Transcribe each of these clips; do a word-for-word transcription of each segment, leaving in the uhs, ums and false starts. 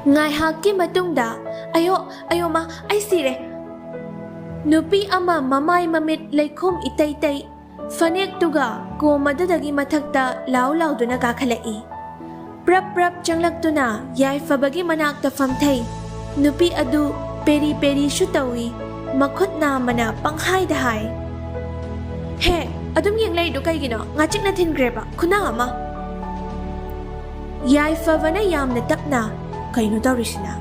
ꯉꯥꯏꯍꯥꯛꯀꯤ ꯃꯇꯨꯡꯗ, "ꯑꯌꯣ, ꯑꯌꯣ ꯃꯥ, ꯑꯩ ꯁꯤꯔꯦ!" ꯅꯨꯄꯤ ꯑꯃ ꯃꯃꯥꯏ ꯃꯃꯤꯠ ꯂꯩꯈꯣꯝ ꯏꯇꯩ ꯇꯩ, ꯐꯅꯦꯛꯇꯨꯒ ꯀꯣꯝ ꯑꯗꯨꯗꯒꯤ ꯃꯊꯛꯇ ꯂꯥꯎ ꯂꯥꯎꯗꯨꯅ ꯀꯥꯈꯠꯂꯛꯏ꯫ ꯄ꯭ꯔꯞ ꯄ꯭ꯔꯞ ꯆꯪꯂꯛꯇꯨꯅ ꯌꯥꯏꯐꯕꯒꯤ ꯃꯅꯥꯛꯇ ꯐꯝꯊꯩ꯫ ꯅꯨꯄꯤ ꯑꯗꯨ ꯄꯦꯔꯤ ꯄꯦꯔꯤꯁꯨ ꯇꯧꯏ, ꯃꯈꯨꯠ ꯅꯥꯝꯃꯅ ꯄꯪꯍꯥꯏꯗ ꯍꯥꯏ꯫ "ꯍꯦ, ꯑꯗꯨꯝ ꯌꯦꯡ ꯂꯩꯔꯤꯗꯨ ꯀꯩꯒꯤꯅꯣ? ꯉꯥꯆꯤꯛꯅ ꯊꯤꯟꯈ꯭ꯔꯦꯕ, ꯈꯨꯅꯥ ꯑꯃ!" ꯌꯥꯏꯐꯕꯅ ꯌꯥꯝꯅ ꯇꯞꯅ, "ꯀꯩꯅꯣ ꯇꯧꯔꯤꯁꯤꯅ?"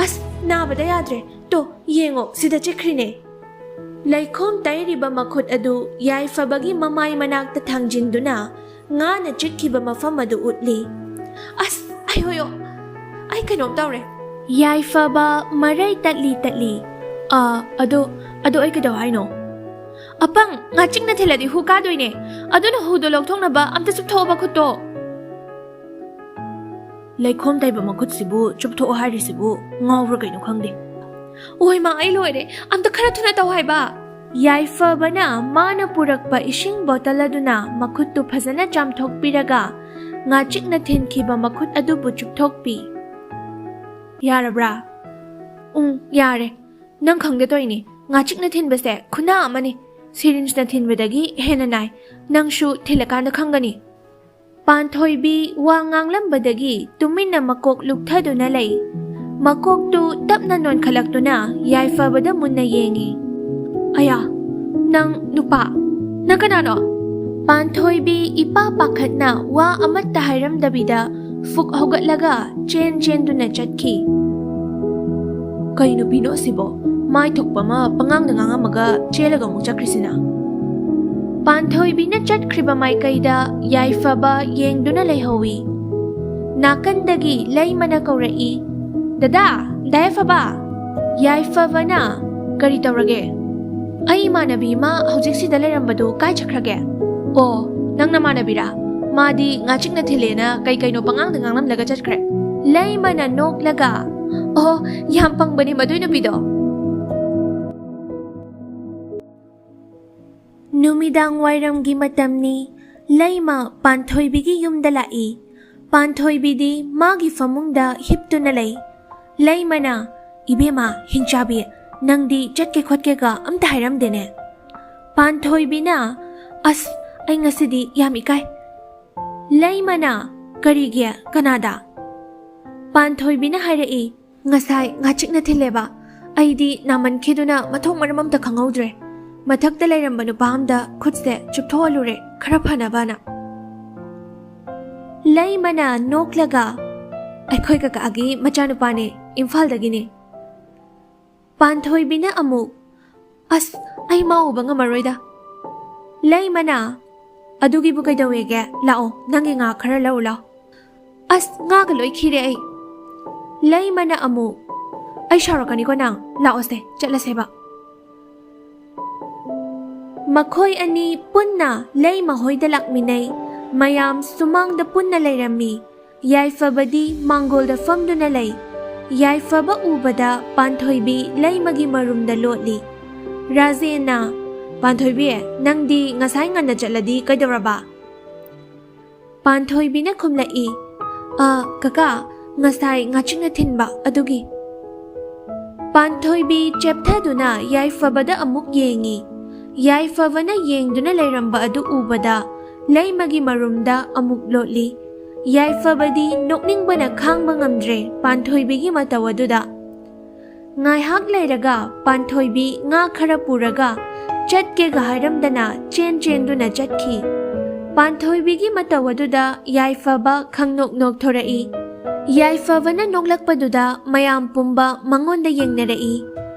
"ꯑꯁ, ꯅꯥꯕꯗ ꯌꯥꯗ꯭ꯔꯦ꯫ ꯇꯣ, ꯌꯦꯡꯉꯣ, ꯁꯤꯗ ꯆꯤꯛꯈ꯭ꯔꯤꯅꯦ!" ꯂꯩꯈꯣꯝ ꯇꯩꯔꯤꯕ ꯃꯈꯨꯠ ꯑꯗꯨ ꯌꯥꯏꯐꯕꯒꯤ ꯃꯃꯥꯏ ꯃꯅꯥꯛꯇ ꯊꯥꯡꯖꯤꯟꯗꯨꯅ ꯉꯥꯅ ꯆꯤꯛꯈꯤꯕ ꯃꯐꯝ ꯑꯗꯨ ꯎꯠꯂꯤ꯫ "ꯑꯁ, ꯑꯩ ꯍꯣꯌꯣ, ꯑꯩ ꯀꯩꯅꯣꯝ ꯇꯧꯔꯦ!" ꯌꯥꯏꯐꯕ ꯃꯔꯩ ꯇꯠꯂꯤ ꯇꯠꯂꯤ, "ꯑ, ꯑꯗꯣ, ꯑꯗꯣ ꯑꯩ ꯀꯩꯗꯧ ꯍꯥꯏꯅꯣ?" "ꯑꯄꯪ, ꯉꯥꯆꯤꯛꯅ ꯊꯤꯜꯂꯗꯤ ꯍꯨ ꯀꯥꯗꯣꯏꯅꯦ꯫ ꯑꯗꯨꯅ ꯍꯨꯗꯣ ꯂꯧꯊꯣꯛꯅꯕ ꯑꯝꯇ ꯆꯨꯞꯊꯣꯛꯑꯣꯕ ꯈꯨꯠꯇꯣ!" ꯂꯩꯈꯣꯝ ꯇꯩꯕ ꯃꯈꯨꯠꯁꯤꯕꯨ ꯆꯨꯞꯊꯣꯛꯑꯣ ꯍꯥꯏꯔꯤꯁꯤꯕꯨ ꯉꯥꯎꯕ꯭ꯔꯥ ꯀꯩꯅꯣ ꯈꯪꯗꯦ꯫ "ꯑꯣꯏ ꯃꯥ, ꯑꯩ ꯂꯣꯏꯔꯦ! ꯑꯝꯇ ꯈꯔ ꯊꯨꯅ ꯇꯧ ꯍꯥꯏꯕ!" ꯌꯥꯏꯐꯕꯅ ꯃꯥꯅ ꯄꯨꯔꯛꯄ ꯏꯁꯤꯡ ꯕꯣꯇꯜ ꯑꯗꯨꯅ ꯃꯈꯨꯠꯇꯨ ꯐꯖꯅ ꯆꯥꯝꯊꯣꯛꯄꯤꯔꯒ ꯉꯥꯆꯤꯛꯅ ꯊꯤꯟꯈꯤꯕ ꯃꯈꯨꯠ ꯑꯗꯨꯕꯨ ꯆꯨꯞꯊꯣꯛꯄꯤ꯫ "ꯌꯥꯔꯕ꯭ꯔꯥ?" "ꯎꯝ, ꯌꯥꯔꯦ꯫ ꯅꯪ ꯈꯪꯗ ꯇꯧꯏꯅꯤ꯫ ꯉꯥꯆꯤꯛꯅ ꯊꯤꯟꯕꯁꯦ ꯈꯨꯅꯥ ꯑꯃꯅꯤ꯫ ꯁꯤꯔꯤꯟꯖꯅ ꯊꯤꯟꯕꯗꯒꯤ ꯍꯦꯟꯅ ꯅꯥꯏ꯫ ꯅꯪꯁꯨ ꯊꯤꯜꯂꯀꯥꯟꯗ ꯈꯪꯒꯅꯤ꯫" ꯄꯥꯟꯊꯣꯏꯕꯤ ꯋꯥ ꯉꯥꯡꯂꯝꯕꯗꯒꯤ ꯇꯨꯃꯤꯟꯅ ꯃꯀꯣꯛ ꯂꯨꯛꯊꯗꯨꯅ ꯂꯩ꯫ ꯃꯀꯣꯛꯇꯨ ꯇꯞꯅ ꯅꯣꯟꯈꯠꯂꯛꯇꯨꯅ ꯌꯥꯏꯐꯕꯗ ꯃꯨꯟꯅ ꯌꯦꯡꯏ꯫ "ꯑꯌꯥ, ꯅꯪ ꯅꯨꯄꯥ, ꯅꯪ ꯀꯅꯥꯅꯣ?" ꯄꯥꯟꯊꯣꯏꯕꯤ ꯏꯄꯥ ꯄꯥꯈꯠꯅ ꯋꯥ ꯑꯃꯠꯇ ꯍꯥꯏꯔꯝꯗꯕꯤꯗ ꯐꯨꯛ ꯍꯧꯒꯠꯂꯒ ꯆꯦꯟ ꯆꯦꯟꯗꯨꯅ ꯆꯠꯈꯤ꯫ "ꯀꯩ ꯅꯨꯄꯤꯅꯣ ꯑꯁꯤꯕꯣ? ꯃꯥꯏ ꯊꯣꯛꯄ ꯑꯃ ꯄꯉꯥꯡꯗ ꯉꯥꯡꯉꯝꯃꯒ ꯆꯦꯜꯂꯒ ꯑꯃꯨꯛ ꯆꯠꯈ꯭ꯔꯤꯁꯤꯅ?" ꯄꯥꯟꯊꯣꯏꯕꯤꯅ ꯆꯠꯈ꯭ꯔꯤꯕ ꯃꯥꯏꯀꯩꯗ ꯌꯥꯏꯐꯕ ꯌꯦꯡꯗꯨꯅ ꯂꯩꯍꯧꯏ꯫ ꯅꯥꯀꯟꯗꯒꯤ ꯂꯩꯃꯅ ꯀꯧꯔꯛꯏ, "ꯗꯗꯥ, ꯗꯥ ꯌꯥꯏꯐꯕ!" ꯌꯥꯏꯐꯕꯅ, "ꯀꯔꯤ ꯇꯧꯔꯒꯦ?" "ꯑꯩ ꯏꯃꯥꯟꯅꯕꯤ ꯑꯃ ꯍꯧꯖꯤꯛ ꯁꯤꯗ ꯂꯩꯔꯝꯕꯗꯨ ꯀꯥꯏ ꯆꯠꯈ꯭ꯔꯒꯦ?" "ꯑꯣ, ꯅꯪ ꯅꯃꯥꯟꯅꯕꯤꯔꯥ? ꯃꯥꯗꯤ ꯉꯥꯆꯤꯛꯅ ꯊꯤꯜꯂꯦꯅ ꯀꯩ ꯀꯩꯅꯣ ꯄꯉꯥꯡꯗ ꯉꯥꯡꯂꯝꯂꯒ ꯆꯠꯈ꯭ꯔꯦ꯫" ꯂꯩꯃꯅ ꯅꯣꯛꯂꯒ, "ꯑꯣ, ꯌꯥꯝ ꯄꯪꯕꯅꯤ ꯃꯗꯨꯏ ꯅꯨꯄꯤꯗꯣ꯫" ꯅꯨꯃꯤꯗꯥꯡ ꯋꯥꯏꯔꯝꯒꯤ ꯃꯇꯝꯅꯤ꯫ ꯂꯩꯃ ꯄꯥꯟꯊꯣꯏꯕꯤꯒꯤ ꯌꯨꯝꯗ ꯂꯥꯛꯏ꯫ ꯄꯥꯟꯊꯣꯏꯕꯤꯗꯤ ꯃꯥꯒꯤ ꯐꯃꯨꯡꯗ ꯍꯤꯞꯇꯨꯅ ꯂꯩ꯫ ꯂꯩꯃꯅ, "ꯏꯕꯦꯝꯃ, ꯍꯤꯡꯆꯥꯕꯤ, ꯅꯪꯗꯤ ꯆꯠꯀꯦ ꯈꯣꯠꯀꯦꯒ ꯑꯝꯇ ꯍꯥꯏꯔꯝꯗꯦꯅꯦ?" ꯄꯥꯟꯊꯣꯏꯕꯤꯅ, "ꯑꯁ, ꯑꯩ ꯉꯁꯤꯗꯤ ꯌꯥꯝ ꯏꯀꯥꯏ꯫" ꯂꯩꯃꯅ, "ꯀꯔꯤꯒꯤ? ꯀꯅꯥꯗ?" ꯄꯥꯟꯊꯣꯏꯕꯤꯅ ꯍꯥꯏꯔꯛꯏ, "ꯉꯁꯥꯏ ꯉꯥꯆꯤꯛꯅ ꯊꯤꯜꯂꯦꯕ꯫ ꯑꯩꯗꯤ ꯅꯥꯃꯟꯈꯤꯗꯨꯅ ꯃꯊꯣꯡ ꯃꯔꯝ ꯑꯝꯇ ꯈꯪꯍꯧꯗ꯭ꯔꯦ꯫ ꯃꯊꯛꯇ ꯂꯩꯔꯝꯕ ꯅꯨꯄꯥ ꯑꯝꯗ ꯈꯨꯠꯁꯦ ꯆꯨꯞꯊꯣꯛꯍꯜꯂꯨꯔꯦ, ꯈꯔ ꯐꯅꯕꯅ꯫" ꯂꯩꯃꯅ ꯅꯣꯛꯂꯒ, "ꯑꯩꯈꯣꯏ ꯀꯀꯥꯒꯤ ꯃꯆꯥꯅꯨꯄꯥꯅꯦ, ꯏꯝꯐꯥꯜꯗꯒꯤꯅꯦ꯫" ꯄꯥꯟꯊꯣꯏꯕꯤꯅ ꯑꯃꯨꯛ, "ꯑꯁ, ꯑꯩ ꯃꯥ ꯎꯕ ꯉꯝꯃꯔꯣꯏꯗ꯫" ꯂꯩꯃꯅ, "ꯑꯗꯨꯒꯤꯕꯨ ꯀꯩꯗꯧꯋꯦꯒꯦ? ꯂꯥꯛꯑꯣ, ꯅꯪꯒꯤ ꯉꯥ ꯈꯔ ꯂꯧꯔꯨ ꯂꯥꯛꯑꯣ꯫" "ꯑꯁ, ꯉꯥꯒ ꯂꯣꯏ ꯈꯤꯔꯦ ꯑꯩ꯫" ꯂꯩꯃꯅ ꯑꯃꯨꯛ, "ꯑꯩ ꯁꯥꯎꯔꯛꯀꯅꯤꯀꯣ ꯅꯪ, ꯂꯥꯛꯑꯣꯁꯦ, ꯆꯠꯂꯁꯦꯕ꯫" ꯃꯈꯣꯏ ꯑꯅꯤ ꯄꯨꯟꯅ ꯂꯩꯃ ꯍꯣꯏꯗ ꯂꯥꯛꯃꯤꯟꯅꯩ꯫ ꯃꯌꯥꯝ ꯁꯨꯃꯥꯡꯗ ꯄꯨꯟꯅ ꯂꯩꯔꯝꯃꯤ꯫ ꯌꯥꯏꯐꯕꯗꯤ ꯃꯥꯡꯒꯣꯜꯗ ꯐꯝꯗꯨꯅ ꯂꯩ꯫ ꯌꯥꯏꯐꯕ ꯎꯕꯗ ꯄꯥꯟꯊꯣꯏꯕꯤ ꯂꯩꯃꯒꯤ ꯃꯔꯨꯝꯗ ꯂꯣꯠꯂꯤ꯫ ꯔꯥꯖꯦꯟꯅ, "ꯄꯥꯟꯊꯣꯏꯕꯤ, ꯅꯪꯗꯤ ꯉꯁꯥꯏ ꯉꯟꯅ ꯆꯠꯂꯗꯤ ꯀꯩꯗꯧꯔꯕ?" ꯄꯥꯟꯊꯣꯏꯕꯤꯅ ꯈꯨꯝꯂꯛꯏ, "ꯑ, ꯀꯀꯥ, ꯉꯁꯥꯏ ꯉꯥꯆꯤꯛꯅ ꯊꯤꯟꯕ ꯑꯗꯨꯒꯤ꯫" ꯄꯥꯟꯊꯣꯏꯕꯤ ꯆꯦꯞꯊꯗꯨꯅ ꯌꯥꯏꯐꯕꯗ ꯑꯃꯨꯛ ꯌꯦꯡꯉꯤ꯫ ꯌꯥꯏꯐꯕꯅ ꯌꯦꯡꯗꯨꯅ ꯂꯩꯔꯝꯕ ꯑꯗꯨ ꯎꯕꯗ ꯂꯩꯃꯒꯤ ꯃꯔꯨꯝꯗ ꯑꯃꯨꯛ ꯂꯣꯠꯂꯤ꯫ ꯌꯥꯏꯐꯕꯗꯤ ꯅꯣꯛꯅꯤꯡꯕꯅ ꯈꯥꯡꯕ ꯉꯝꯗ꯭ꯔꯦ ꯄꯥꯟꯊꯣꯏꯕꯤꯒꯤ ꯃꯇꯧ ꯑꯗꯨꯗ꯫ ꯉꯥꯏꯍꯥꯛ ꯂꯩꯔꯒ ꯄꯥꯟꯊꯣꯏꯕꯤ ꯉꯥ ꯈꯔ ꯄꯨꯔꯒ ꯆꯠꯀꯦꯒ ꯍꯥꯏꯔꯝꯗꯅ ꯆꯦꯟ ꯆꯦꯟꯗꯨꯅ ꯆꯠꯈꯤ꯫ ꯄꯥꯟꯊꯣꯏꯕꯤꯒꯤ ꯃꯇꯧ ꯑꯗꯨꯗ ꯌꯥꯏꯐꯕ ꯈꯪꯅꯣꯛ ꯅꯣꯛꯊꯣꯔꯛꯏ꯫ ꯌꯥꯏꯐꯕꯅ ꯅꯣꯛꯂꯛꯄꯗꯨꯗ ꯃꯌꯥꯝ ꯄꯨꯝꯕ ꯃꯉꯣꯟꯗ ꯌꯦꯡꯅꯔꯛꯏ꯫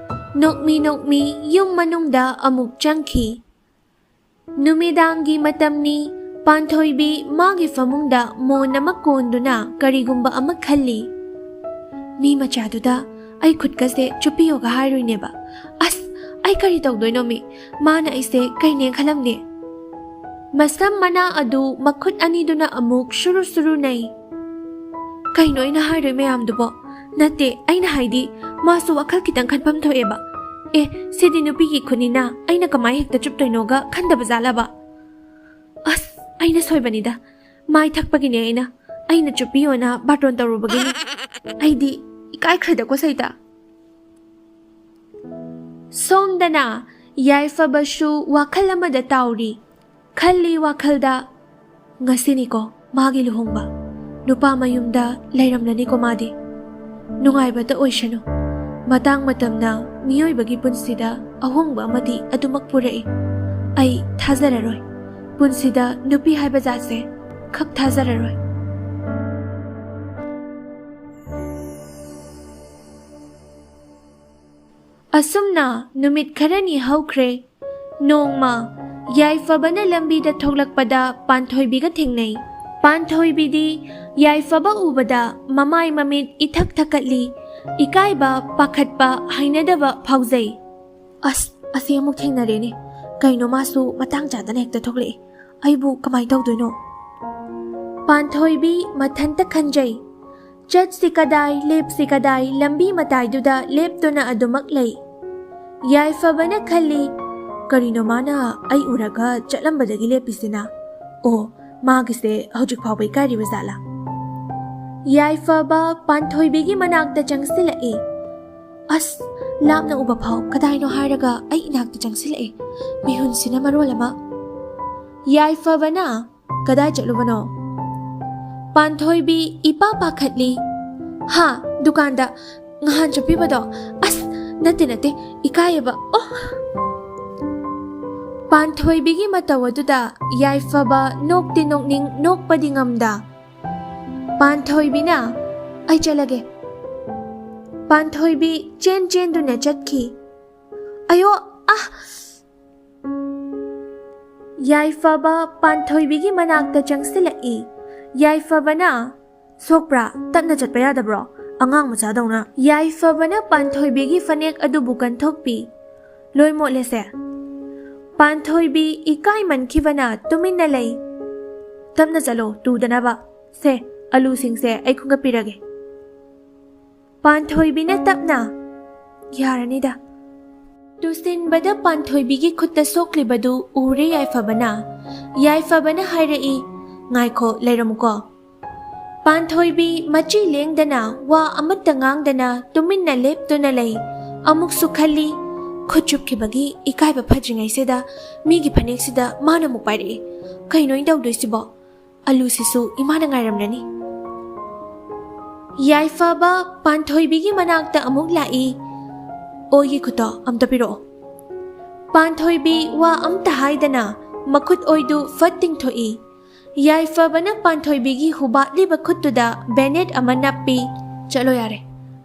ꯅꯣꯛꯃꯤ ꯅꯣꯛꯃꯤ ꯌꯨꯝ ꯃꯅꯨꯡꯗ ꯑꯃꯨꯛ ꯆꯪꯈꯤ꯫ ꯅꯨꯃꯤꯗꯥꯡꯒꯤ ꯃꯇꯝꯅꯤ꯫ ꯄꯥꯟꯊꯣꯏꯕꯤ ꯃꯥꯒꯤ ꯐꯃꯨꯡꯗ ꯃꯣꯟ ꯑꯃ ꯀꯣꯟꯗꯨꯅ ꯀꯔꯤꯒꯨꯝꯕ ꯑꯃ ꯈꯜꯂꯤ꯫ "ꯃꯤ ꯃꯆꯥꯗꯨꯗ ꯑꯩ ꯈꯨꯠꯀꯁꯦ ꯆꯨꯞꯄꯤꯌꯣꯒ ꯍꯥꯏꯔꯣꯏꯅꯦꯕ꯫ ꯑꯁ, ꯑꯩ ꯀꯔꯤ ꯇꯧꯗꯣꯏꯅꯣ ꯃꯤ? ꯃꯥꯅ ꯑꯩꯁꯦ ꯀꯩꯅꯦ ꯈꯜꯂꯝꯅꯤ?" ꯃꯁꯝ ꯃꯅꯥ ꯑꯗꯨ ꯃꯈꯨꯠ ꯑꯅꯤꯗꯨꯅ ꯑꯃꯨꯛ ꯁꯨꯔꯨ ꯁꯨꯔꯨ ꯅꯩ꯫ "ꯀꯩꯅꯣ ꯑꯩꯅ ꯍꯥꯏꯔꯣꯏ ꯃꯌꯥꯝꯗꯨꯕꯣ? ꯅꯠꯇꯦ, ꯑꯩꯅ ꯍꯥꯏꯗꯤ ꯃꯥꯁꯨ ꯋꯥꯈꯜ ꯈꯤꯇꯪ ꯈꯟꯐꯝ ꯊꯣꯛꯑꯦꯕ꯫ ꯑꯦ, ꯁꯤꯗꯤ ꯅꯨꯄꯤꯒꯤ ꯈꯨꯠꯅꯤꯅ ꯑꯩꯅ ꯀꯃꯥꯏ ꯍꯦꯛꯇ ꯆꯨꯞꯇꯣꯏꯅꯣꯒ ꯈꯟꯗꯕ ꯖꯥꯠꯂꯕ? ꯑꯁ, ꯑꯩꯅ ꯁꯣꯏꯕꯅꯤꯗ꯫ ꯃꯥꯏ ꯊꯛꯄꯒꯤꯅꯦ ꯑꯩꯅ꯫ ꯑꯩꯅ ꯆꯨꯞꯄꯤꯌꯣꯅ ꯕꯥꯔꯇꯣꯟ ꯇꯧꯔꯨꯕꯒꯤꯅꯤ꯫ ꯑꯩꯗꯤ ꯏꯀꯥꯏꯈ꯭ꯔꯦꯗꯀꯣ ꯁꯩꯇ꯫ ꯁꯣꯝꯗꯅ ꯌꯥꯏꯐꯕꯁꯨ ꯋꯥꯈꯜ ꯑꯃꯗ ꯇꯥꯎꯔꯤ꯫ ꯈꯜꯂꯤ ꯋꯥꯈꯜꯗ, "ꯉꯁꯤꯅꯤꯀꯣ ꯃꯥꯒꯤ ꯂꯨꯍꯣꯡꯕ꯫ ꯅꯨꯄꯥ ꯃꯌꯨꯝꯗ ꯂꯩꯔꯝꯂꯅꯤꯀꯣ ꯃꯥꯗꯤ꯫ ꯅꯨꯡꯉꯥꯏꯕꯇ ꯑꯣꯏꯁꯅꯨ꯫ ꯃꯇꯥꯡ ꯃꯇꯝꯅ ꯃꯤꯑꯣꯏꯕꯒꯤ ꯄꯨꯟꯁꯤꯗ ꯑꯍꯣꯡꯕ ꯑꯃꯗꯤ ꯑꯗꯨꯃꯛ ꯄꯨꯔꯛꯏ꯫ ꯑꯩ ꯊꯥꯖꯔꯔꯣꯏ꯫ ꯄꯨꯟꯁꯤꯗ ꯅꯨꯄꯤ ꯍꯥꯏꯕ ꯖꯥꯠꯁꯦ ꯈꯛ ꯊꯥꯖꯔꯔꯣꯏ"꯫ ꯑꯁꯨꯝꯅ ꯅꯨꯃꯤꯠ ꯈꯔꯅꯤ ꯍꯧꯈ꯭ꯔꯦ꯫ ꯅꯣꯡꯃ ꯌꯥꯏꯐꯕꯅ ꯂꯝꯕꯤꯗ ꯊꯣꯛꯂꯛꯄꯗ ꯄꯥꯟꯊꯣꯏꯕꯤꯒ ꯊꯦꯡꯅꯩ꯫ ꯄꯥꯟꯊꯣꯏꯕꯤꯗꯤ ꯌꯥꯏꯐꯕ ꯎꯕꯗ ꯃꯃꯥꯏ ꯃꯃꯤꯠ ꯏꯊꯛ ꯊꯛꯀꯠꯂꯤ꯫ ꯏꯀꯥꯏꯕ, ꯄꯥꯈꯠꯄ, ꯍꯩꯅꯗꯕ ꯐꯥꯎꯖꯩ꯫ "ꯑꯁ, ꯑꯁꯤ ꯑꯃꯨꯛ ꯊꯦꯡꯅꯔꯦꯅꯦ꯫ ꯀꯩꯅꯣ ꯃꯥꯁꯨ ꯃꯇꯥꯡ ꯆꯥꯗꯅ ꯍꯦꯛꯇ ꯊꯣꯛꯂꯛꯑꯦ꯫ ꯑꯩꯕꯨ ꯀꯃꯥꯏ ꯇꯧꯗꯣꯏꯅꯣ?" ꯄꯥꯟꯊꯣꯏꯕꯤ ꯃꯊꯟꯇ ꯈꯟꯖꯩ꯫ ꯆꯠꯁꯤ ꯀꯗꯥꯏ, ꯂꯦꯞꯁꯤ ꯀꯗꯥꯏ, ꯂꯝꯕꯤ ꯃꯇꯥꯏꯗꯨꯗ ꯂꯦꯞꯇꯨꯅ ꯑꯗꯨꯃꯛ ꯂꯩ꯫ ꯌꯥꯏꯐꯕꯅ ꯈꯜꯂꯤ, "ꯀꯔꯤꯅꯣ ꯃꯥꯅ ꯑꯩ ꯎꯔꯒ ꯆꯠꯂꯝꯕꯗꯒꯤ ꯂꯦꯞꯄꯤꯁꯤꯅ? ꯑꯣ, ꯃꯥꯒꯤꯁꯦ ꯍꯧꯖꯤꯛ ꯐꯥꯎꯕ ꯏꯀꯥꯏꯔꯤꯕ ꯖꯥꯠꯂꯥ?" ꯌꯥꯏꯐꯕ ꯄꯥꯟꯊꯣꯏꯕꯤꯒꯤ ꯃꯅꯥꯛꯇ ꯆꯪꯁꯤꯜꯂꯛꯏ꯫ ꯑꯁ, ꯂꯥꯞꯅ ꯎꯕ ꯐꯥꯎ ꯀꯗꯥꯏꯅꯣ ꯍꯥꯏꯔꯒ ꯑꯩ ꯏꯅꯥꯛꯇ ꯆꯪꯁꯤꯜꯂꯛꯑꯦ꯫ ꯃꯤꯍꯨꯟꯁꯤꯅ ꯃꯔꯣꯜ ꯑꯃ꯫ ꯌꯥꯏꯐꯕꯅ, "ꯀꯗꯥꯏ ꯆꯠꯂꯨꯕꯅꯣ?" ꯄꯥꯟꯊꯣꯏꯕꯤ ꯏꯄꯥ ꯄꯥꯈꯠꯂꯤ꯫ "ꯍꯥ, ꯗꯨꯀꯥꯟꯗ ꯉꯍꯥꯟ ꯆꯠꯄꯤꯕꯗꯣ? ꯑꯁ, ꯅꯠꯇꯦ, ꯅꯠꯇꯦ, ꯏꯀꯥꯏꯌꯦꯕ꯫ ꯑꯣ!" ꯄꯥꯟꯊꯣꯏꯕꯤꯒꯤ ꯃꯇꯧ ꯑꯗꯨꯗ ꯌꯥꯏꯐꯕ ꯅꯣꯛꯇꯤ ꯅꯣꯛꯅꯤꯡ, ꯅꯣꯛꯄꯗꯤ ꯉꯝꯗ꯫ ꯄꯥꯟꯊꯣꯏꯕꯤꯅ, "ꯑꯩ ꯆꯠꯂꯒꯦ"꯫ ꯄꯥꯟꯊꯣꯏꯕꯤ ꯆꯦꯟ ꯆꯦꯟꯗꯨꯅ ꯆꯠꯈꯤ꯫ "ꯑꯌꯣ, ꯑ!" ꯌꯥꯏꯐꯕ ꯄꯥꯟꯊꯣꯏꯕꯤꯒꯤ ꯃꯅꯥꯛꯇ ꯆꯪꯁꯤꯜꯂꯛꯏ꯫ ꯌꯥꯏꯐꯕꯅ, "ꯁꯣꯛꯄ꯭ꯔꯥ? ꯇꯞꯅ ꯆꯠꯄ ꯌꯥꯗꯕ꯭ꯔꯣ? ꯑꯉꯥꯡ ꯃꯆꯥꯗꯧꯅ"꯫ ꯌꯥꯏꯐꯕꯅ ꯄꯥꯟꯊꯣꯏꯕꯤꯒꯤ ꯐꯅꯦꯛ ꯑꯗꯨꯕꯨ ꯀꯟꯊꯣꯛꯄꯤ꯫ "ꯂꯣꯏ ꯃꯣꯠꯂꯦꯁꯦ"꯫ ꯄꯥꯟꯊꯣꯏꯕꯤ ꯏꯀꯥꯏꯃꯟꯈꯤꯕꯅ ꯇꯨꯃꯤꯟꯅ ꯂꯩ꯫ "ꯇꯞꯅ ꯆꯠꯂꯣ, ꯇꯨꯗꯅꯕ꯫ ꯁꯦ, ꯑꯂꯨꯁꯤꯡꯁꯦ ꯑꯩ ꯈꯨꯟꯒꯠꯄꯤꯔꯒꯦ"꯫ ꯄꯥꯟꯊꯣꯏꯕꯤꯅ ꯇꯞꯅ, "ꯌꯥꯔꯅꯤꯗ"꯫ ꯇꯨꯁꯤꯟꯕꯗ ꯄꯥꯟꯊꯣꯏꯕꯤꯒꯤ ꯈꯨꯠꯇ ꯁꯣꯛꯂꯤꯕꯗꯨ ꯎꯔꯦ ꯌꯥꯏꯐꯕꯅ꯫ ꯌꯥꯏꯐꯕꯅ ꯍꯥꯏꯔꯛꯏ, "ꯉꯥꯏꯈꯣ, ꯂꯩꯔꯝꯃꯨꯀꯣ"꯫ ꯄꯥꯟꯊꯣꯏꯕꯤ ꯃꯆꯤ ꯂꯦꯡꯗꯅ ꯋꯥ ꯑꯃꯠꯇ ꯉꯥꯡꯗꯅ ꯇꯨꯃꯤꯟꯅ ꯂꯦꯞꯇꯨꯅ ꯂꯩ꯫ ꯑꯃꯨꯛꯁꯨ ꯈꯜꯂꯤ, ꯈꯨꯠ ꯆꯨꯞꯈꯤꯕꯒꯤ ꯏꯀꯥꯏꯕ ꯐꯗ꯭ꯔꯤꯉꯩꯁꯤꯗ ꯃꯤꯒꯤ ꯐꯅꯦꯛꯁꯤꯗ ꯃꯥꯅ ꯑꯃꯨꯛ ꯄꯥꯏꯔꯛꯏ꯫ ꯀꯩꯅꯣ ꯑꯩꯅ ꯇꯧꯗꯣꯏꯁꯤꯕꯣ? ꯑꯂꯨꯁꯤꯁꯨ ꯏꯃꯥꯅ ꯉꯥꯏꯔꯝꯂꯅꯤ꯫ ꯌꯥꯏꯐꯕ ꯄꯥꯟꯊꯣꯏꯕꯤꯒꯤ ꯃꯅꯥꯛꯇ ꯑꯃꯨꯛ ꯂꯥꯛꯏ꯫ ꯑꯣꯏꯒꯤ ꯈꯨꯠꯇꯣ ꯑꯝꯇ ꯄꯤꯔꯛꯑꯣ꯫ ꯄꯥꯟꯊꯣꯏꯕꯤ ꯋꯥ ꯑꯝꯇ ꯍꯥꯏꯗꯅ ꯃꯈꯨꯠ ꯑꯣꯏꯗꯨ ꯐꯠ ꯇꯤꯡꯊꯣꯛꯏ꯫ ꯌꯥꯏꯐꯕꯅ ꯄꯥꯟꯊꯣꯏꯕꯤꯒꯤ ꯍꯨꯕꯥꯠꯂꯤꯕ ꯈꯨꯠꯇꯨꯗ ꯕꯦꯅꯦꯠ ꯑꯃ ꯅꯞꯄꯤ꯫ "ꯆꯠꯂꯣ ꯌꯥꯔꯦ꯫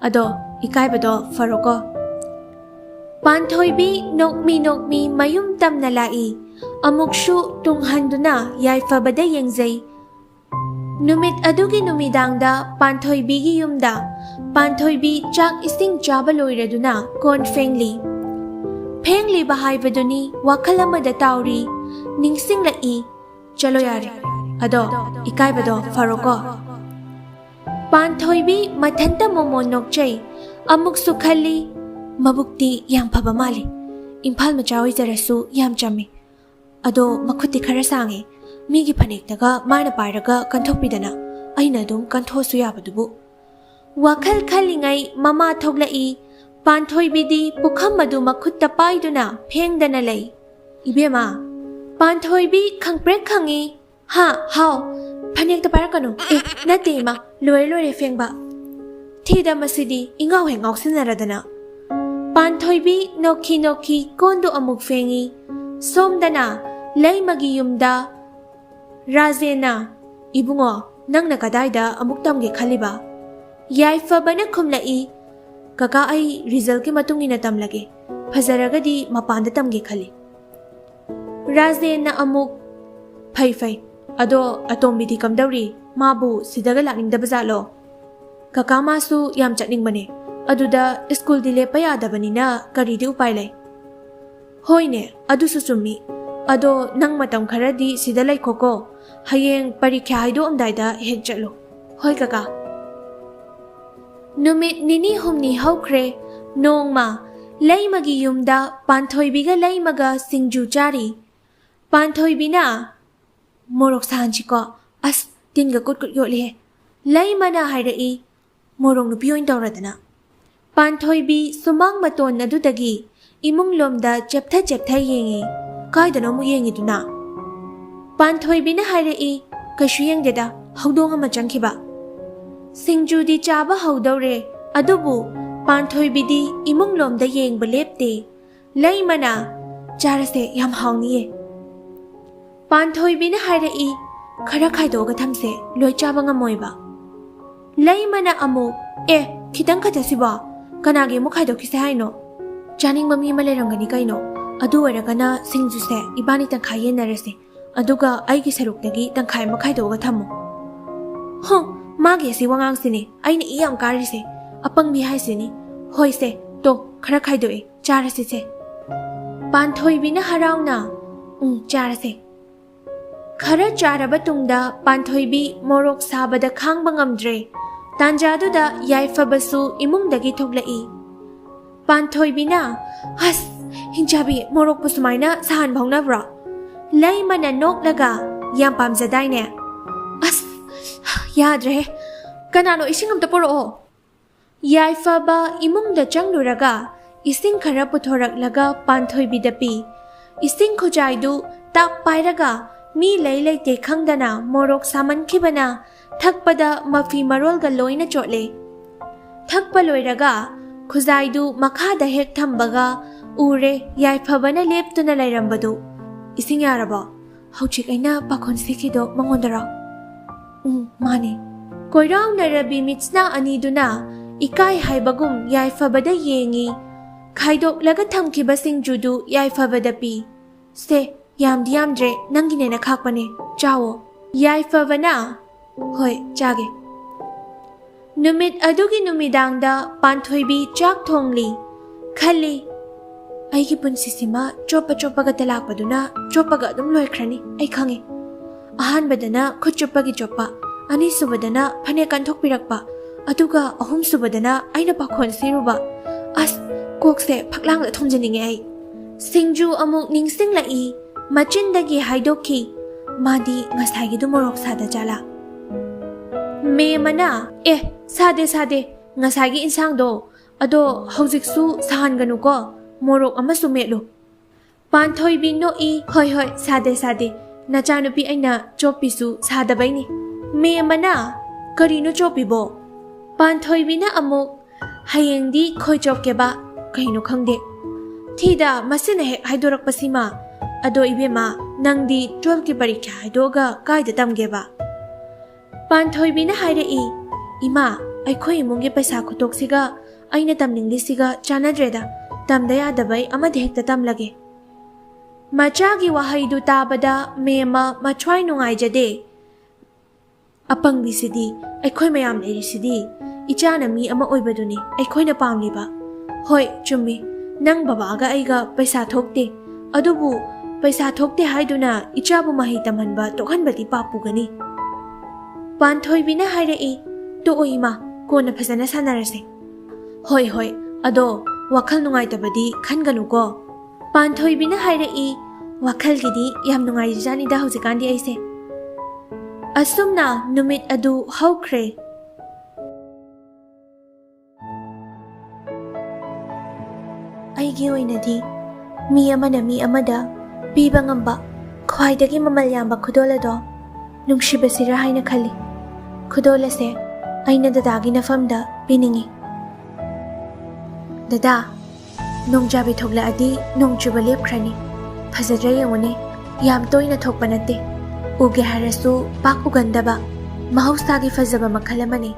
ꯑꯗꯣ ꯏꯀꯥꯏꯕꯗꯣ ꯐꯔꯣꯀꯣ꯫" ꯄꯥꯟꯊꯣꯏꯕꯤ ꯅꯣꯛꯃꯤ ꯅꯣꯛꯃꯤ ꯃꯌꯨꯝ ꯇꯝꯅ ꯂꯥꯛꯏ꯫ ꯑꯃꯨꯛꯁꯨ ꯇꯨꯡꯍꯟꯗꯨꯅ ꯌꯥꯏꯐꯕꯗ ꯌꯦꯡꯖꯩ꯫ ꯅꯨꯃꯤꯠ ꯑꯗꯨꯒꯤ ꯅꯨꯃꯤꯗꯥꯡꯗ ꯄꯥꯟꯊꯣꯏꯕꯤꯒꯤ ꯌꯨꯝꯗ ꯄꯥꯟꯊꯣꯏꯕꯤ ꯆꯥꯛ ꯏꯁꯤꯡ ꯆꯥꯕ ꯂꯣꯏꯔꯗꯨꯅ ꯀꯣꯟ ꯐꯦꯡꯂꯤ꯫ ꯐꯦꯡꯂꯤꯕ ꯍꯥꯏꯕꯗꯨꯅꯤ ꯋꯥꯈꯜ ꯑꯃꯗ ꯇꯥꯎꯔꯤ꯫ ꯅꯤꯡꯁꯤꯡꯂꯛꯏ꯫ "ꯆꯠꯂꯣ ꯌꯥꯔꯦ꯫ ꯑꯗꯣ ꯏꯀꯥꯏꯕꯗꯣ ꯐꯔꯣꯀꯣ꯫" ꯄꯥꯟꯊꯣꯏꯕꯤ ꯃꯊꯟꯇ ꯃꯣꯃꯣꯟ ꯅꯣꯛꯆꯩ꯫ ꯑꯃꯨꯛꯁꯨ ꯈꯜꯂꯤ, "ꯃꯕꯨꯛꯇꯤ ꯌꯥꯝ ꯐꯕ ꯃꯥꯜꯂꯤ꯫ ꯏꯝꯐꯥꯜ ꯃꯆꯥ ꯑꯣꯏꯖꯔꯁꯨ ꯌꯥꯝ ꯆꯝꯃꯤ꯫ ꯑꯗꯣ ꯃꯈꯨꯠꯇꯤ ꯈꯔ ꯁꯥꯡꯉꯤ꯫ ꯃꯤꯒꯤ ꯐꯅꯦꯛꯇꯒ ꯃꯥꯅ ꯄꯥꯏꯔꯒ ꯀꯟꯊꯣꯛꯄꯤꯗꯅ꯫ ꯑꯩꯅ ꯑꯗꯨꯝ ꯀꯟꯊꯣꯛꯑꯁꯨ ꯌꯥꯕꯗꯨꯕꯨ꯫" ꯋꯥꯈꯜ ꯈꯜꯂꯤꯉꯩ ꯃꯃꯥ ꯊꯣꯛꯂꯛꯏ꯫ ꯄꯥꯟꯊꯣꯏꯕꯤꯗꯤ ꯄꯨꯈꯝ ꯑꯗꯨ ꯃꯈꯨꯠꯇ ꯄꯥꯏꯗꯨꯅ ꯐꯦꯡꯗꯅ ꯂꯩ꯫ "ꯏꯕꯦꯝꯃ!" ꯄꯥꯟꯊꯣꯏꯕꯤ ꯈꯪꯄ꯭ꯔꯦꯛ ꯈꯪꯉꯤ꯫ "ꯍꯥ, ꯍꯥꯎ?" "ꯐꯅꯦꯛꯇ ꯄꯥꯏꯔꯛꯀꯅꯨ꯫" "ꯑꯦ, ꯅꯠꯇꯦ ꯏꯃꯥ, ꯂꯣꯏꯔꯦ ꯂꯣꯏꯔꯦ ꯐꯦꯡꯕ꯫" ꯊꯤꯗ ꯃꯁꯤꯗꯤ ꯏꯉꯥꯎ ꯍꯦꯛ ꯉꯥꯎꯁꯤꯟꯅꯔꯗꯅ꯫ ꯄꯥꯟꯊꯣꯏꯕꯤ ꯅꯣꯛꯈꯤ ꯅꯣꯛꯈꯤ ꯀꯣꯟꯗꯨ ꯑꯃꯨꯛ ꯐꯦꯡꯉꯤ꯫ ꯁꯣꯝꯗꯅ ꯂꯩꯃꯒꯤ ꯌꯨꯝꯗ ꯔꯥꯖꯦꯟꯅ, "ꯏꯕꯨꯡꯉꯣ, ꯅꯪꯅ ꯀꯗꯥꯏꯗ ꯑꯃꯨꯛ ꯇꯝꯒꯦ ꯈꯜꯂꯤꯕ?" ꯌꯥꯏꯐꯕꯅ ꯈꯨꯝꯂꯛꯏ, "ꯀꯀꯥ, ꯑꯩ ꯔꯤꯖꯜꯀꯤ ꯃꯇꯨꯡ ꯏꯟꯅ ꯇꯝꯂꯒꯦ꯫ ꯐꯖꯔꯒꯗꯤ ꯃꯄꯥꯟꯗ ꯇꯝꯒꯦ ꯈꯜꯂꯤ꯫" ꯔꯥꯖꯦꯟꯅ ꯑꯃꯨꯛ, "ꯐꯩ, ꯐꯩ꯫ ꯑꯗꯣ ꯑꯇꯣꯝꯕꯤꯗꯤ ꯀꯝꯗꯧꯔꯤ? ꯃꯥꯕꯨ ꯁꯤꯗꯒ ꯂꯥꯛꯅꯤꯡꯗꯕ ꯖꯥꯠꯂꯣ?" "ꯀꯀꯥ, ꯃꯥꯁꯨ ꯌꯥꯝ ꯆꯠꯅꯤꯡꯕꯅꯦ꯫ ꯑꯗꯨꯗ ꯁ꯭ꯀꯨꯜꯗꯤ ꯂꯦꯞꯄ ꯌꯥꯗꯕꯅꯤꯅ ꯀꯔꯤꯗꯤ ꯎꯄꯥꯏ ꯂꯩ?" "ꯍꯣꯏꯅꯦ, ꯑꯗꯨꯁꯨ ꯆꯨꯝꯃꯤ꯫ ꯑꯗꯣ ꯅꯪ ꯃꯇꯝ ꯈꯔꯗꯤ ꯁꯤꯗ ꯂꯩꯈꯣꯀꯣ꯫ ꯍꯌꯦꯡ ꯄꯔꯤꯈ꯭ꯌꯥ ꯍꯥꯏꯗꯣꯛꯑꯝꯗꯥꯏꯗ ꯍꯦꯛ ꯆꯠꯂꯨ꯫" "ꯍꯣꯏ ꯀꯀꯥ꯫" ꯅꯨꯃꯤꯠ ꯅꯤꯅꯤ ꯍꯨꯝꯅꯤ ꯍꯧꯈ꯭ꯔꯦ꯫ ꯅꯣꯡꯃ ꯂꯩꯃꯒꯤ ꯌꯨꯝꯗ ꯄꯥꯟꯊꯣꯏꯕꯤꯒ ꯂꯩꯃꯒ ꯁꯤꯡꯖꯨ ꯆꯥꯔꯤ꯫ ꯄꯥꯟꯊꯣꯏꯕꯤꯅ, "ꯃꯣꯔꯣꯛ ꯁꯥꯍꯟꯁꯤꯀꯣ꯫ ꯑꯁ, ꯇꯤꯟꯒ ꯀꯨꯠ ꯀꯨꯠ ꯌꯣꯠꯂꯤꯍꯦ꯫ ꯂꯩꯃꯅ ꯍꯥꯏꯔꯛꯏ, "ꯃꯣꯔꯣꯛ ꯅꯨꯄꯤ ꯑꯣꯏꯅ ꯇꯧꯔꯗꯅ"꯫ ꯄꯥꯟꯊꯣꯏꯕꯤ ꯁꯨꯃꯥꯡ ꯃꯇꯣꯟ ꯑꯗꯨꯗꯒꯤ ꯏꯃꯨꯡ ꯂꯣꯝꯗ ꯆꯦꯞꯊ ꯆꯦꯞꯊ ꯌꯦꯡꯉꯤ꯫ ꯀꯥꯏꯗꯅꯣ ꯑꯃꯨꯛ ꯌꯦꯡꯉꯤꯗꯨꯅ? ꯄꯥꯟꯊꯣꯏꯕꯤꯅ ꯍꯥꯏꯔꯛꯏ, "ꯀꯩꯁꯨ ꯌꯦꯡꯗꯦꯗ, ꯍꯧꯗꯣꯡ ꯑꯃ ꯆꯪꯈꯤꯕ"꯫ ꯁꯤꯡꯖꯨꯗꯤ ꯆꯥꯕ ꯍꯧꯗꯧꯔꯦ, ꯑꯗꯨꯕꯨ ꯄꯥꯟꯊꯣꯏꯕꯤꯗꯤ ꯏꯃꯨꯡ ꯂꯣꯝꯗ ꯌꯦꯡꯕ ꯂꯦꯞꯇꯦ꯫ ꯂꯩꯃꯅ, "ꯆꯥꯔꯁꯦ, ꯌꯥꯝ ꯍꯥꯎꯅꯤꯌꯦ"꯫ ꯄꯥꯟꯊꯣꯏꯕꯤꯅ ꯍꯥꯏꯔꯛꯏ, "ꯈꯔ ꯈꯥꯏꯗꯣꯛꯑꯒ ꯊꯝꯁꯦ, ꯂꯣꯏ ꯆꯥꯕ ꯉꯝꯃꯣꯏꯕ"꯫ ꯂꯩꯃꯅ ꯑꯃꯨꯛ, "ꯑꯦ, ꯈꯤꯇꯪ ꯈꯛꯇ ꯁꯤꯕꯣ? ꯀꯅꯥꯒꯤ ꯑꯃꯨꯛ ꯈꯥꯏꯗꯣꯛꯈꯤꯁꯦ ꯍꯥꯏꯅꯣ? ꯆꯥꯅꯤꯡꯕ ꯃꯤ ꯑꯃ ꯂꯩꯔꯝꯒꯅꯤ ꯀꯩꯅꯣ? ꯑꯗꯨ ꯑꯣꯏꯔꯒꯅ ꯁꯤꯡꯖꯨꯁꯦ ꯏꯕꯥꯅꯤ ꯇꯪꯈꯥꯏ ꯌꯦꯟꯅꯔꯁꯦ, ꯑꯗꯨꯒ ꯑꯩꯒꯤ ꯁꯔꯨꯛꯇꯒꯤ ꯇꯪꯈꯥꯏ ꯑꯃ ꯈꯥꯏꯗꯣꯛꯑꯒ ꯊꯝꯃꯨ"꯫ ꯍꯨꯝ, ꯃꯥꯒꯤ ꯑꯁꯤ ꯋꯥꯉꯥꯡꯁꯤꯅꯤ ꯑꯩꯅ ꯏ ꯌꯥꯝ ꯀꯥꯔꯤꯁꯦ꯫ ꯑꯄꯪꯕꯤ ꯍꯥꯏꯁꯤꯅꯤ꯫ "ꯍꯣꯏꯁꯦ, ꯇꯣ, ꯈꯔ ꯈꯥꯏꯗꯣꯛꯑꯦ, ꯆꯥꯔꯁꯤꯁꯦ"꯫ ꯄꯥꯟꯊꯣꯏꯕꯤꯅ ꯍꯔꯥꯎꯅ, "ꯎꯝ, ꯆꯥꯔꯁꯦ"꯫ ꯈꯔ ꯆꯥꯔꯕ ꯇꯨꯡꯗ ꯄꯥꯟꯊꯣꯏꯕꯤ ꯃꯣꯔꯣꯛ ꯁꯥꯕꯗ ꯈꯥꯡꯕ ꯉꯝꯗ꯭ꯔꯦ꯫ ꯇꯥꯟꯖꯥꯗꯨꯗ ꯌꯥꯏꯐꯕꯁꯨ ꯏꯃꯨꯡꯗꯒꯤ ꯊꯣꯛꯂꯛꯏ꯫ ꯄꯥꯟꯊꯣꯏꯕꯤꯅ, "ꯑꯁ, ꯍꯤꯡꯆꯥꯕꯤ, ꯃꯣꯔꯣꯛꯄꯨ ꯁꯨꯃꯥꯏꯅ ꯁꯥꯍꯟꯕ ꯍꯧꯅꯕ꯭ꯔꯣ?" ꯂꯩꯃꯅ ꯅꯣꯛꯂꯒ, "ꯌꯥꯝ ꯄꯥꯝꯖꯗꯥꯏꯅꯦ?" "ꯑꯁ, ꯌꯥꯗ꯭ꯔꯦ꯫ ꯀꯅꯥꯅꯣ, ꯏꯁꯤꯡ ꯑꯝꯇ ꯄꯨꯔꯛꯑꯣ"꯫ ꯌꯥꯏꯐꯕ ꯏꯃꯨꯡꯗ ꯆꯪꯂꯨꯔꯒ ꯏꯁꯤꯡ ꯈꯔ ꯄꯨꯊꯣꯔꯛꯂꯒ ꯄꯥꯟꯊꯣꯏꯕꯤꯗ ꯄꯤ꯫ ꯏꯁꯤꯡ ꯈꯨꯖꯥꯏꯗꯨ ꯇꯥꯞ ꯄꯥꯏꯔꯒ ꯃꯤ ꯂꯩ ꯂꯩꯇꯦ ꯈꯪꯗꯅ ꯃꯣꯔꯣꯛ ꯁꯥꯃꯟꯈꯤꯕꯅ ꯊꯛꯄꯗ ꯃꯐꯤ ꯃꯔꯣꯜꯒ ꯂꯣꯏꯅ ꯆꯣꯠꯂꯦ꯫ ꯊꯛꯄ ꯂꯣꯏꯔꯒ ꯈꯨꯖꯥꯏꯗꯨ ꯃꯈꯥꯗ ꯍꯦꯛ ꯊꯝꯕꯒ ꯎꯔꯦ ꯌꯥꯏꯐꯕꯅ ꯂꯦꯞꯇꯨꯅ ꯂꯩꯔꯝꯕꯗꯨ꯫ "ꯏꯁꯤꯡ ꯌꯥꯔꯕꯣ? ꯍꯧꯖꯤꯛ ꯑꯩꯅ ꯄꯥꯈꯣꯟ ꯁꯤꯈꯤꯗꯣ ꯃꯉꯣꯟꯗꯔꯣ?" "ꯎꯝ, ꯃꯥꯅꯦ"꯫ ꯀꯣꯏꯔꯥꯎꯅꯔꯕꯤ ꯃꯤꯠꯁꯅꯥ ꯑꯅꯤꯗꯨꯅ ꯏꯀꯥꯏ ꯍꯥꯏꯕꯒꯨꯝ ꯌꯥꯏꯐꯕꯗ ꯌꯦꯡꯉꯤ꯫ ꯈꯥꯏꯗꯣꯛꯂꯒ ꯊꯝꯈꯤꯕ ꯁꯤꯡꯖꯨꯗꯨ ꯌꯥꯏꯐꯕꯗ ꯄꯤ꯫ "ꯁꯦ, ꯌꯥꯝꯗꯤ ꯌꯥꯝꯗ꯭ꯔꯦ, ꯅꯪꯒꯤꯅꯦꯅ ꯈꯥꯛꯄꯅꯦ, ꯆꯥꯋꯣ"꯫ ꯌꯥꯏꯐꯕꯅ, "ꯍꯣꯏ, ꯆꯥꯒꯦ"꯫ ꯅꯨꯃꯤꯠ ꯑꯗꯨꯒꯤ ꯅꯨꯃꯤꯗꯥꯡꯗ ꯄꯥꯟꯊꯣꯏꯕꯤ ꯆꯥꯛ ꯊꯣꯡꯂꯤ꯫ ꯈꯜꯂꯤ, "ꯑꯩꯒꯤ ꯄꯨꯟꯁꯤꯁꯤꯃ ꯆꯣꯞꯄ ꯆꯣꯞꯄꯒꯇ ꯂꯥꯛꯄꯗꯨꯅ ꯆꯣꯞꯄꯒ ꯑꯗꯨꯝ ꯂꯣꯏꯈ꯭ꯔꯅꯤ, ꯑꯩ ꯈꯪꯉꯤ꯫ ꯑꯍꯥꯟꯕꯗꯅ ꯈꯨꯠ ꯆꯨꯞꯄꯒꯤ ꯆꯣꯞꯄ, ꯑꯅꯤꯁꯨꯕꯗꯅ ꯐꯅꯦꯛ ꯀꯟꯊꯣꯛꯄꯤꯔꯛꯄ, ꯑꯗꯨꯒ ꯑꯍꯨꯝꯁꯨꯕꯗꯅ ꯑꯩꯅ ꯄꯥꯈꯣꯟ ꯁꯤꯔꯨꯕ꯫ ꯑꯁ, ꯀꯣꯛꯁꯦ ꯐꯛꯂꯥꯡꯗ ꯊꯣꯝꯖꯤꯟꯅꯤꯡꯉꯦ ꯑꯩ"꯫ ꯁꯤꯡꯖꯨ ꯑꯃꯨꯛ ꯅꯤꯡꯁꯤꯡꯂꯛꯏ, ꯃꯆꯤꯟꯗꯒꯤ ꯍꯥꯏꯗꯣꯛꯈꯤ, "ꯃꯥꯗꯤ ꯉꯁꯥꯏꯒꯤꯗꯨ ꯃꯣꯔꯣꯛ ꯁꯥꯗ ꯖꯥꯠꯂꯥ?" ꯃꯦꯝ ꯑꯃꯅ, "ꯑꯦ, ꯁꯥꯗꯦ, ꯁꯥꯗꯦ, ꯉꯁꯥꯏꯒꯤ ꯏꯟꯁꯥꯡꯗꯣ, ꯑꯗꯣ ꯍꯧꯖꯤꯛꯁꯨ ꯁꯥꯍꯟꯒꯅꯨꯀꯣ, ꯃꯣꯔꯣꯛ ꯑꯃꯁꯨ ꯃꯦꯠꯂꯨ꯫" ꯄꯥꯟꯊꯣꯏꯕꯤ ꯅꯣꯛꯏ, "ꯍꯣꯏ, ꯍꯣꯏ, ꯁꯥꯗꯦ, ꯁꯥꯗꯦ, ꯅꯆꯥꯅꯨꯄꯤ ꯑꯩꯅ ꯆꯣꯞꯄꯤꯁꯨ ꯁꯥꯗꯕꯩꯅꯤ꯫" ꯃꯦꯝ ꯑꯃꯅ, "ꯀꯔꯤꯅꯣ ꯆꯣꯞꯄꯤꯕꯣ?" ꯄꯥꯟꯊꯣꯏꯕꯤꯅ ꯑꯃꯨꯛ, "ꯍꯌꯦꯡꯗꯤ ꯈꯣꯏ ꯆꯣꯞꯀꯦꯕ, ꯀꯩꯅꯣ ꯈꯪꯗꯦ꯫ ꯊꯤꯗ, ꯃꯁꯤꯅ ꯍꯦꯛ ꯍꯥꯏꯗꯣꯔꯛꯄꯁꯤꯃ꯫ ꯑꯗꯣ ꯏꯕꯦꯝꯃ, ꯅꯪꯗꯤ ꯇꯨꯋꯦꯜꯐꯀꯤ ꯄꯔꯤꯈ꯭ꯌꯥ ꯍꯥꯏꯗꯣꯛꯑꯒ ꯀꯥꯏꯗ ꯇꯝꯒꯦꯕ?" ꯄꯥꯟꯊꯣꯏꯕꯤꯅ ꯍꯥꯏꯔꯛꯏ, "ꯏꯃꯥ, ꯑꯩꯈꯣꯏ ꯏꯃꯨꯡꯒꯤ ꯄꯩꯁꯥ ꯈꯨꯇꯣꯛꯁꯤꯒ ꯑꯩꯅ ꯇꯝꯅꯤꯡꯂꯤꯁꯤꯒ ꯆꯥꯟꯅꯗ꯭ꯔꯦꯗ, ꯇꯝꯗ ꯌꯥꯗꯕꯩ ꯑꯃꯗ ꯍꯦꯛꯇ ꯇꯝꯂꯒꯦ꯫" ꯃꯆꯥꯒꯤ ꯋꯥꯍꯩꯗꯨ ꯇꯥꯕꯗ ꯃꯦꯝꯃ ꯃꯊ꯭ꯋꯥꯏ ꯅꯨꯡꯉꯥꯏꯖꯗꯦ꯫ "ꯑꯄꯪꯕꯤꯁꯤꯗꯤ, ꯑꯩꯈꯣꯏ ꯃꯌꯥꯝ ꯂꯩꯔꯤꯁꯤꯗꯤ, ꯏꯆꯥꯅ ꯃꯤ ꯑꯃ ꯑꯣꯏꯕꯗꯨꯅꯤ ꯑꯩꯈꯣꯏꯅ ꯄꯥꯝꯂꯤꯕ꯫ ꯍꯣꯏ, ꯆꯨꯝꯃꯤ, ꯅꯪ ꯕꯕꯥꯒ ꯑꯩꯒ ꯄꯩꯁꯥ ꯊꯣꯛꯇꯦ, ꯑꯗꯨꯕꯨ ꯄꯩꯁꯥ ꯊꯣꯛꯇꯦ ꯍꯥꯏꯗꯨꯅ ꯏꯆꯥꯕꯨ ꯃꯍꯩ ꯇꯝꯍꯟꯕ ꯇꯣꯛꯍꯟꯕꯗꯤ ꯄꯥꯞ ꯄꯨꯒꯅꯤ꯫" ꯄꯥꯟꯊꯣꯏꯕꯤꯅ ꯍꯥꯏꯔꯛꯏ, "ꯇꯣꯛꯑꯣ ꯏꯃꯥ, ꯀꯣꯟꯅ ꯐꯖꯅ ꯁꯥꯟꯅꯔꯁꯦ꯫" "ꯍꯣꯏ, ꯍꯣꯏ, ꯑꯗꯣ ꯋꯥꯈꯜ ꯅꯨꯡꯉꯥꯏꯇꯕꯗꯤ ꯈꯟꯒꯅꯨꯀꯣ꯫" ꯄꯥꯟꯊꯣꯏꯕꯤꯅ ꯍꯥꯏꯔꯛꯏ, "ꯋꯥꯈꯜꯒꯤꯗꯤ ꯌꯥꯝ ꯅꯨꯡꯉꯥꯏꯔꯤꯖꯥꯠꯅꯤꯗ ꯍꯧꯖꯤꯛꯀꯥꯟꯗꯤ ꯑꯩꯁꯦ꯫" ꯑꯁꯨꯝꯅ ꯅꯨꯃꯤꯠ ꯑꯗꯨ ꯍꯧꯈ꯭ꯔꯦ꯫ ꯑꯩꯒꯤ ꯑꯣꯏꯅꯗꯤ ꯃꯤ ꯑꯃꯅ ꯃꯤ ꯑꯃꯗ ꯄꯤꯕ ꯉꯝꯕ ꯈ꯭ꯋꯥꯏꯗꯒꯤ ꯃꯃꯜ ꯌꯥꯝꯕ ꯈꯨꯗꯣꯜ ꯑꯗꯣ ꯅꯨꯡꯁꯤꯕꯁꯤꯔꯥ ꯍꯥꯏꯅ ꯈꯜꯂꯤ꯫ ꯈꯨꯗꯣꯜ ꯑꯁꯦ ꯑꯩꯅ ꯗꯗꯥꯒꯤ ꯅꯐꯝꯗ ꯄꯤꯅꯤꯡꯏ꯫ ꯗꯗꯥ, ꯅꯣꯡꯖꯥꯕꯤ ꯊꯣꯛꯂꯛꯑꯗꯤ ꯅꯣꯡ ꯆꯨꯕ ꯂꯦꯞꯈ꯭ꯔꯅꯤ꯫ ꯐꯖꯗ꯭ꯔꯥ ꯌꯦꯡꯉꯨꯅꯦ, ꯌꯥꯝ ꯇꯣꯏꯅ ꯊꯣꯛꯄ ꯅꯠꯇꯦ꯫ ꯎꯒꯦ ꯍꯥꯏꯔꯁꯨ ꯄꯥꯛ ꯎꯒꯟꯗꯕ ꯃꯍꯧꯁꯥꯒꯤ ꯐꯖꯕ ꯃꯈꯜ ꯑꯃꯅꯤ꯫